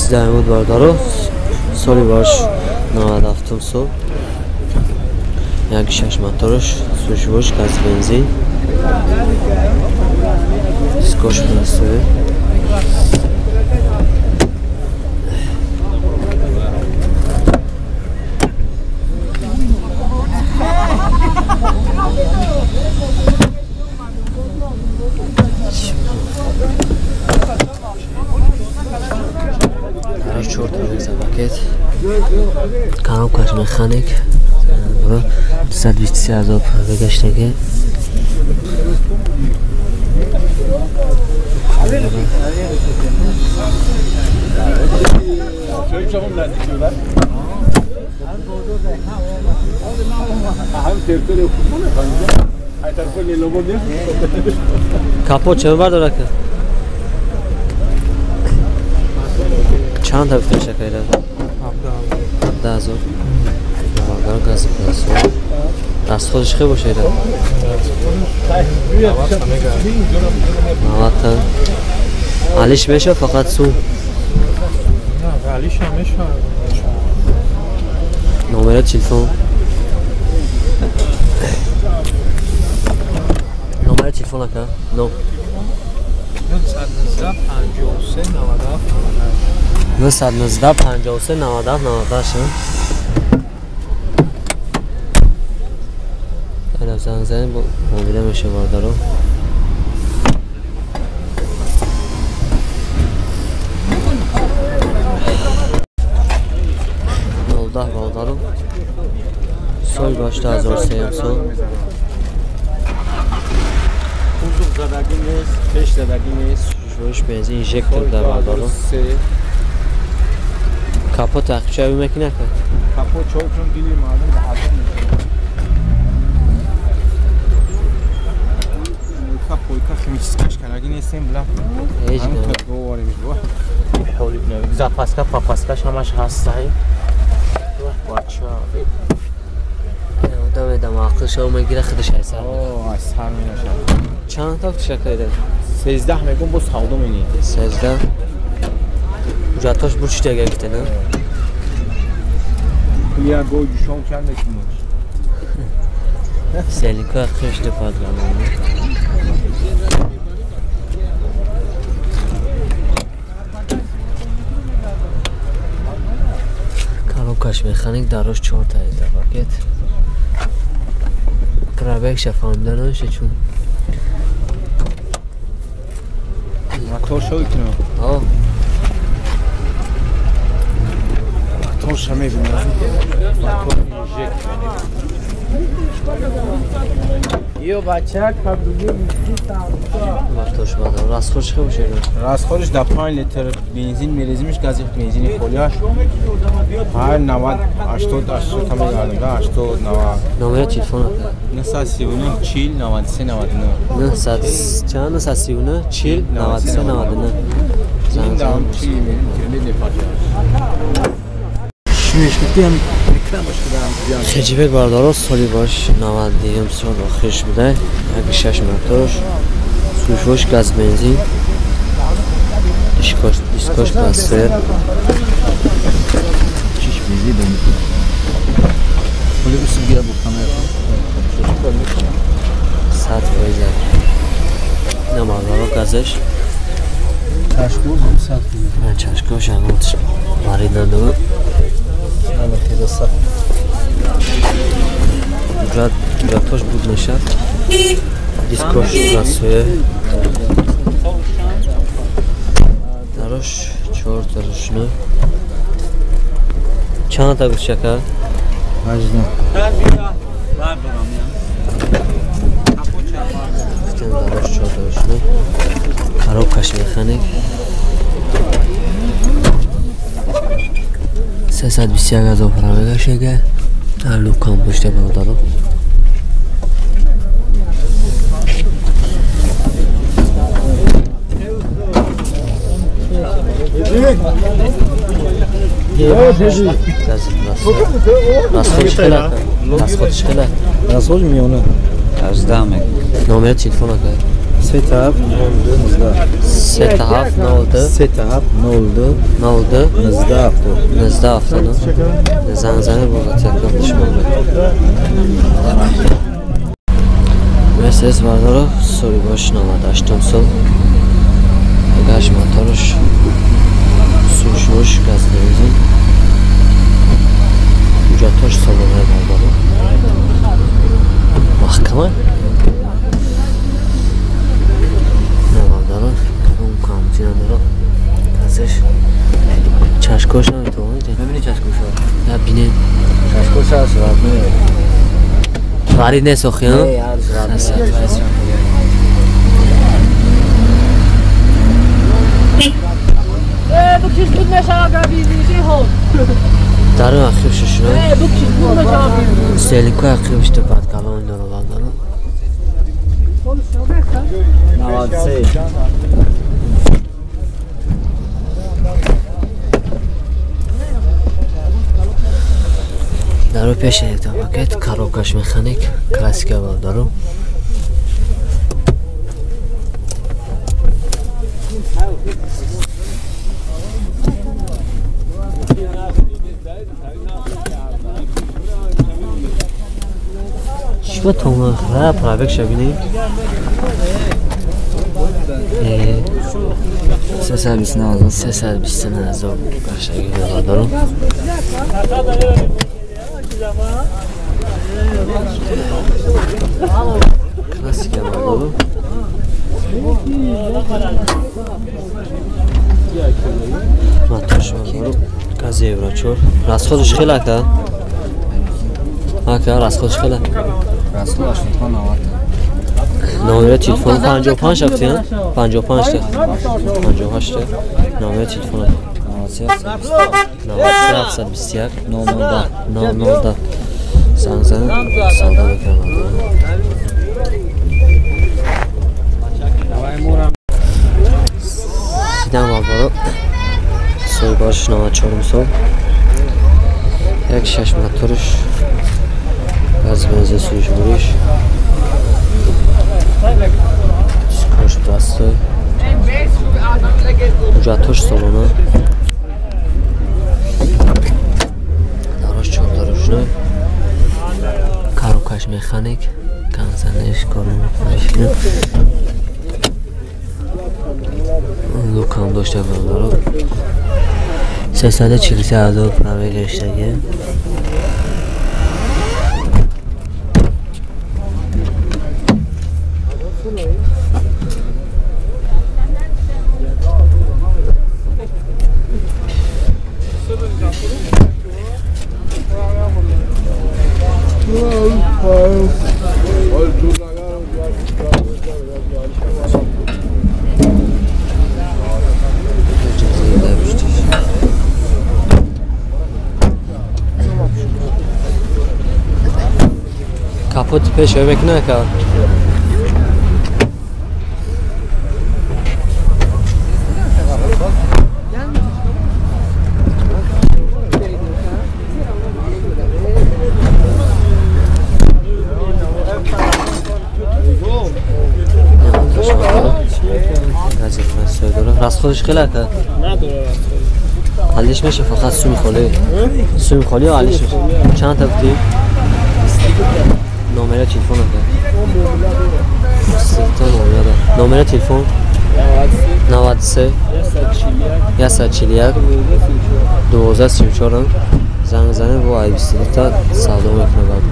13 буд бародаро. Соли баш 97 сол. 1.6 моторш, сушвош, газ бензин. Дискош пластове. Коробкаш механик 223 ҳазор пробегаштаги. Капот ча бардора ка? Чанд та бифтеша кайра? 17 ҳазор. Бардар газ пласо. Расходиш хел боша ира? 90 та. Алиш меша фақат сум. Не, алиш ҳам меша. Номери телефон. Номери телефон ака? Но. 919 53 97 98. 919 53 97 98. Ана занг занем муомила меша бародаро. Нолдаҳ бародаро. Соли баш 2003 сол. Кузов задагӣ нест, пеш задагӣ нест. Шош бензин инжектор дар бародаро. Капот тахчави мекунад ка? Капот чой чун дили мардум ба азоб мешавад. Пойка химическаш кардаги нестем, бла. Ҳеҷ не. Запаска, папаскаш ҳамаш ҳастай. Бача. Одам эдам ақл шав мегира худаш ай сар. О, ай сар менаша. Чанд та шакайда? 13 мегум бо савдо менӣ. 13. Ҳуҷҷатҳош буд чӣ дега гуфте, на? Я гой ҷушон чанд мекуниш? Селинка хеш депадгана. Коробкаш механик дарош 4 та пакет. Пробегша фаҳмида намеша чун. Мотор шо кунам. О. Мотор ша мебинам. Мотор инжектор. Ё бачак кабдуги моторш бадар. Расходш хел боша? Расходш да 5 литр бензин мерезимиш, гази бензини холияш. Ҳар 90 80 80 та мегардам, да 80 90. Номери телефон 939 40 93 99. 900 чанд 939 40 93 99. Занг занг чӣ интернет мепарҷа. Хеҷибек бародаро соли бош 92 сол охирш буда. 1.6 моторш, сушвош, газ бензин. Дискош пластер. Чиш бензин бензин. Вале усул гира бухтана. 100%. Намардаро газаш. Чашко 100%. На чашкош ҳамон марид надо. Ҳуҷҷатҳош буд мешавад. Дискош расоя. Дарош 4 та рушна. Чанд та гӯш ака? 18. Дарош 4 та рушна. Коробкаш механик. 321 ҳазор пробегашага. Лукам пушта бародаро. Расходш хела? Расходш хела? Расход миёна. 18 мег. Номери телефон ака? 3 7 02 19. 3 7 02 3 7 02 02 19 70. 19 70. زنگ زنه با قطعیت شما. مرسدس بردارو سوری باش 98 сол گشت моторш сушмуш газ бензин ҳуҷҷатҳош солона бардору маҳкама навардаро кадом камти надора газеш чашкош наметавонед бибини чашкошо я бинем чашкош аст родной ғарид нест охи дару ахиб шушуно селинко ахиб шуда бадгалон дору валдаро 93. Дару пеш электропакет коробкаш механик классика валдару чӣ ба томахра пробег шабинем 329 329 ҳазор гаштаги дорум классика бардору мотор бардору гази евро 4 расходаш хеле ака ака расходаш хеле расход 80 90 номери телефон 55 рафти 55 та 58 та номери телефон 93 721 00 00 занг зан савдо мекунам. Сидан валбаро соҳибаш 94 сол 1.6 моторш газ бензин сӯзишвориш кош простой ҳуҷҷатҳош солона дарош чордарушной коробкаш механик консанеш коромешина лукам дошта бародаро 343 ҳазор праве гаштаги капот пеш мекунад ка расходаш хеле ака алиш меша фақат суми холӣ суми холӣ ё алиш меша чанд та гуфтӣ номера телефон ака номера телефон 93 141 12 34 занг занед бо ай 22 та савдо мекунад.